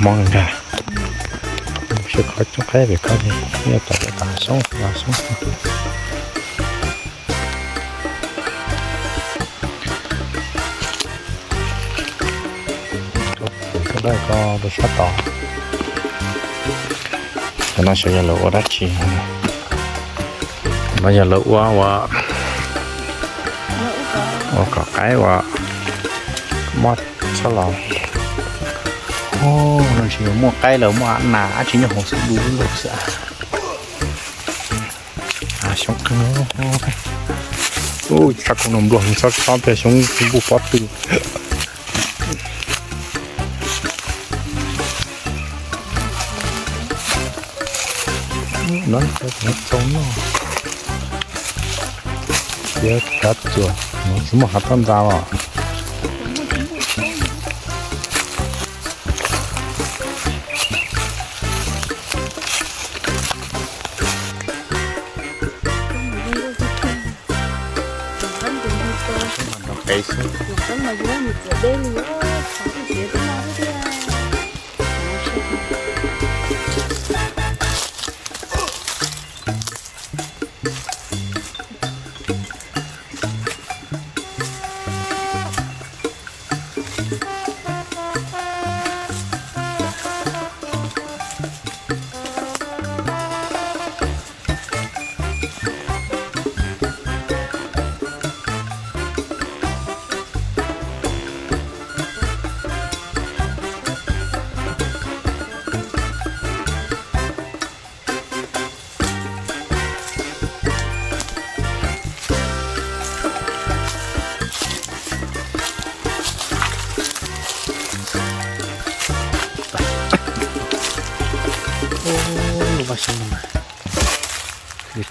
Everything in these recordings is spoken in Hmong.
Hmoob ntag, sib qhov coob qab pem ko li, yog tom tom xyoob los xyoob. Tus xub nrab ko rau sab tod. Cov no xyov yog lawv ua dab tsi. No yog lawv ua ua, ua kom qaib ua mob txhob los. No tsis yog muaj qaib lawm, muaj nas dab tsi nyob hauv xwb, du lug lug xwb. Xyoob qeeg. Txhob koom npluag, txhob txhob tias xyoob npuj pob tw. No txaus noj. Tiab kav txuas, tsis muaj hav toj ntxa los. Nrog qe xwb.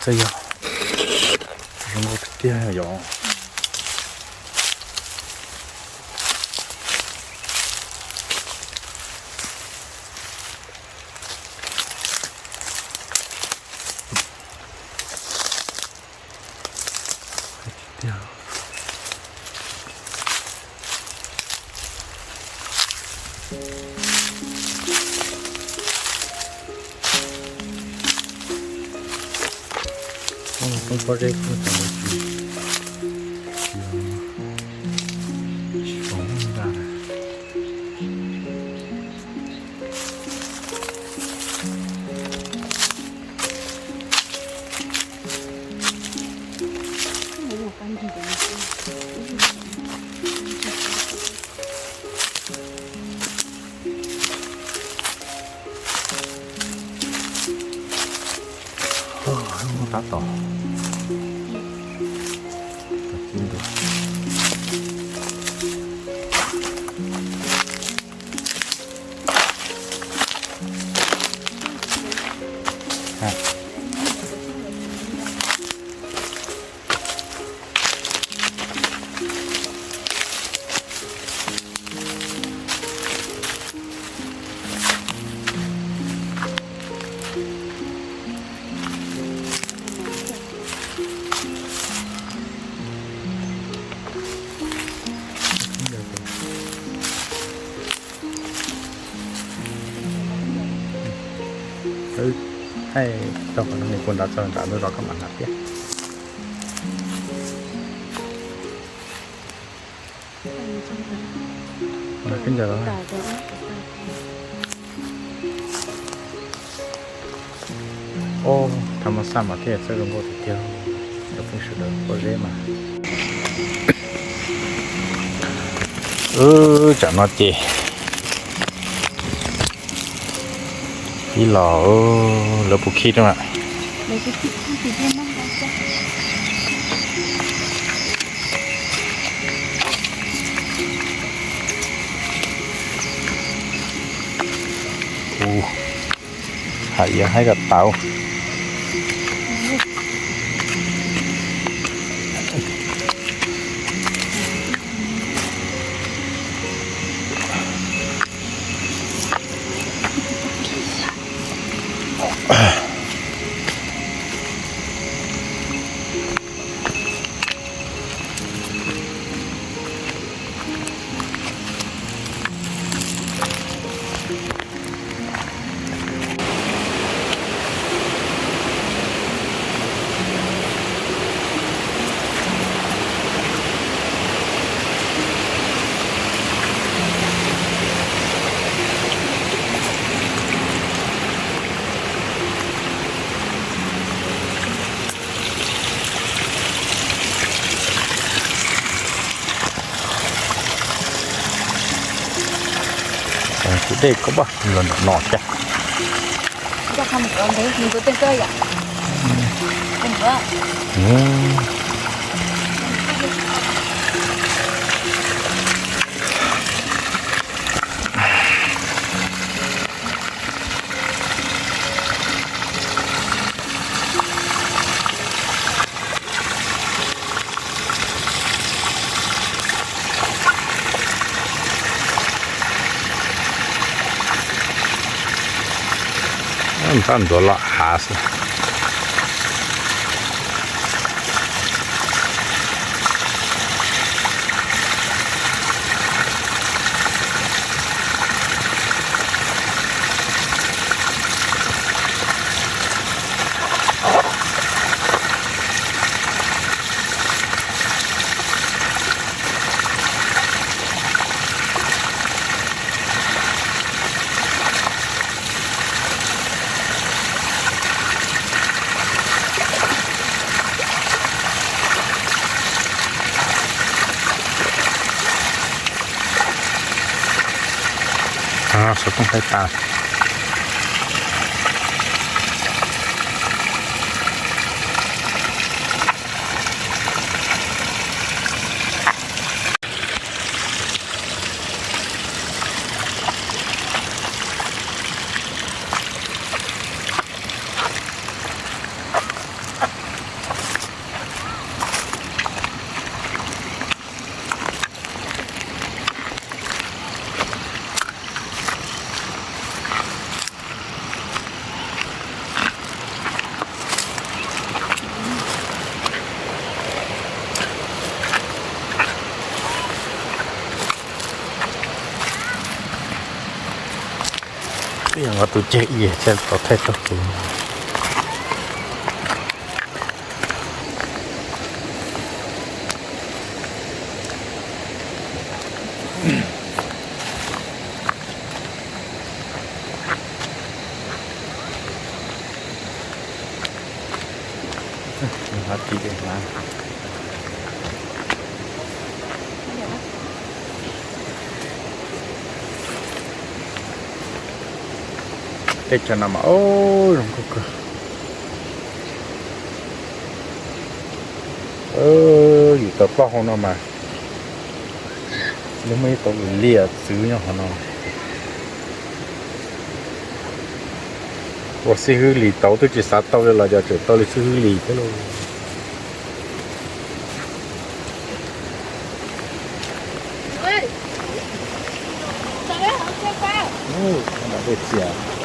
Txawj yog zoo nkauj tiag tiag yom. Poob pob zeb kuj tsis, tsis, tsis foom ntag. Tab tom, tom tib ntua. Wb thaij rau qhov no, nws puas nrad txog nrad, ntuj zos koj mam hnav thiab. Khaub ncaws los. Ob, thaum mas xaj mas thiaj txawj zoo nkauj tiag tiag, cov phooj ywg sawv daws pob zeb mas. Wb tsam no ces ib los lawv puas khib rau. Ua, hais yog haib kom tau. Kuv dej koj pab los nram no thiab. Npaj ntxuav los hav xwb. Xov tooj qaib tas. Tus ceg i thiaj tau thaij txog kuv. Teb chaws no mas zoo nkauj kawg. Yus tau plaub hau no mas nws muaj ib tauv liam txwv nyob hauv no. Ua xib hwb Lis tauv twb tsis xav tau li los cov tseem tau li xib hwb Lis thiab lauj. Dej txias.